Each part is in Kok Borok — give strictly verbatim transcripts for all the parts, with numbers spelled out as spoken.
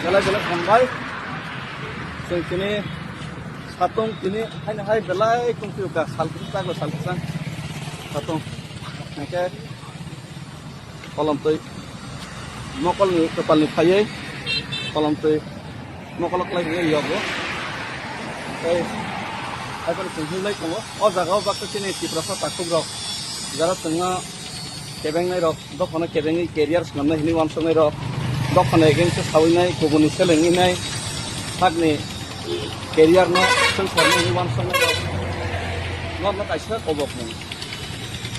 Belai belai hambai. Chwng tini satung tini haino hai belai tongphio ka sal kwchang sal kwchang satung. Hwnkhe kolomtwi mokolni kwpalni phaiwi kolomtwi mokolo kwlai rwwi yogo. Tei haiphano chwng hinlai tongo. O jaga o baksa chini Tiprasa takhukrok jara chwngno kebengnai rok, dophano kebengwi career swnamnai hinwi uansuknai rok, dophano against o sawi nai, kubuni selengwi nai, sakni career no swngcharnai hinwi uansuknai rok. Norno kaisa kobokmung,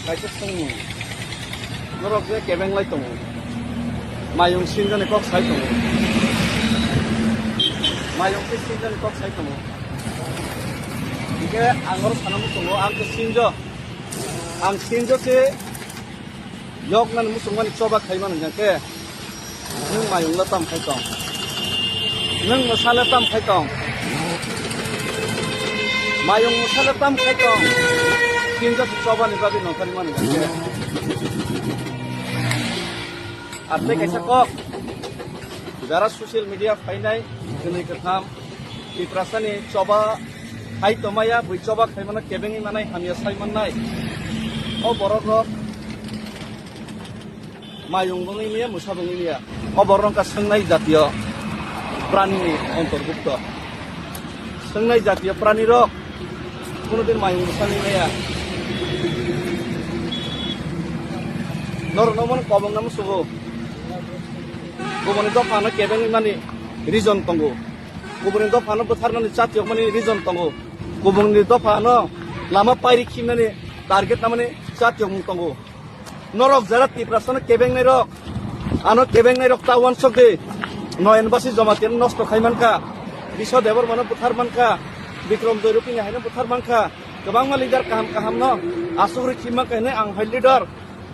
kaisa swngmung. Norok je kebenglai tongo, mayung sinjani kok sai tongo, mayung khe sinjani kok sai tongo. Hingke ang oro sana muchungo, ang khe sinjo, ang sinjo se. Yoknani muchungmani choba khaimani hwnkhe, nwng mayungla tam khai tong? Nwng mwsale tam khai tong? Mayung mwsale tam khai tong? Kinjak chobani bagwi nongkhormani hwnkhe. Athe kaisa kok, jara social media phainai, kwnwi kwtham, Tiprasani choba hai tongmaya, bui choba khaimano kebengwi manai, hamya sai mannai. O borok rok mayung bongwi maya, mwsa bongwi maya. O borok rok wngkha swngnai jatiyo pranini ontorbukto. Swngnai jatiyo prani rok kunudin mayung mwsangwi maya. Norokno omono kobongna musugo. Kubuni dophano kebengwi mani reason tongo. Kubuni dophano bwtharnani chatiyokmani reason tongo. Kubungni dophano lama pairi khimnani target namani chatiyokmung tongo. Norok jara Tiprasano kebengnai rok, ano kebengnai rok ta uansuk di. Noyenbasi Jamatia nosto khai mankha, Biswa Debbarmano bwthar mankha, Bikram Joy Rupini haino bwthar mankha, kwbangma leader kaham kaham no asugri khim mankha hinwi ang hai leader.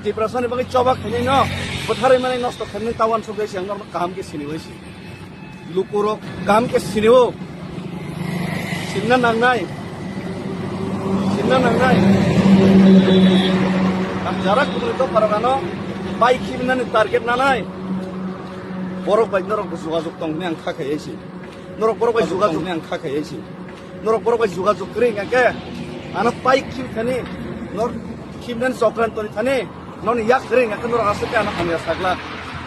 Tiprasani bagwi choba khainai no bwtharwi mani nosto khainai ta uansuk di se ang norok kaham khe sini bai se. Lukurok kaham khe sinio. Sinna nangnai. Sinna nangnai. Ang jara kubuni dopharok ano bai khibinani target nanai. Borok bai norok bo jogajog tongni ang kha khai si. Norok borok bai jogajog ni ang kha khai si. Norok borok bai jogajog kwrwi hwnkha khe ano pai khibkhani nor khibnani chokran toni thani. Noni yak ring, yak norok aswk khe ano hamya sakla.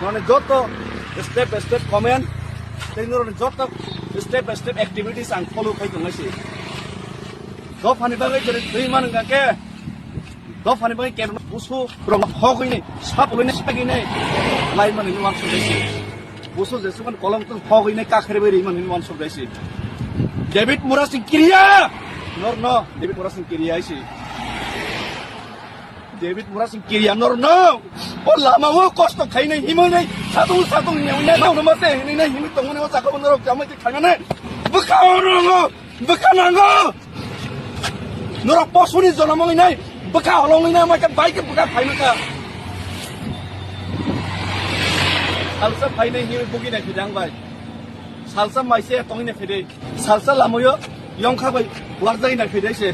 Noni joto step by step comment, tei noroni joto step by step activities ang follow khai tongnai se. Dophani bagwi jere twi man wngkha khe, dophani bagwi kebo busu rok hogwi ni, sap hogwi ni, sagwi ni, lai mani ni uansuk dai se. Busu jesukhan kolom tong hogwi ni, kakhre bai ri mani ni uansuk dai se. David Murasing kiriya! Norno David Murasing kiriya se. David Murasing kiriya norno. O lama o kosto khainai himwi nai satung satung nyawi nai nang numa se hinwi nai himwi tongmani o sakha bo norok jamai te khaimane. Bwkha o rongo, bwkha nango. Norok posuni jonom wngnai, bwkha holongwi nai mai khe bai khe bwkha phaimaka. Salsa phainai himwi bugi nai phidang bai. Salsa maise tongwi nai phidai. Salsa lamayo yongkha bai warjagwi nai phidai se.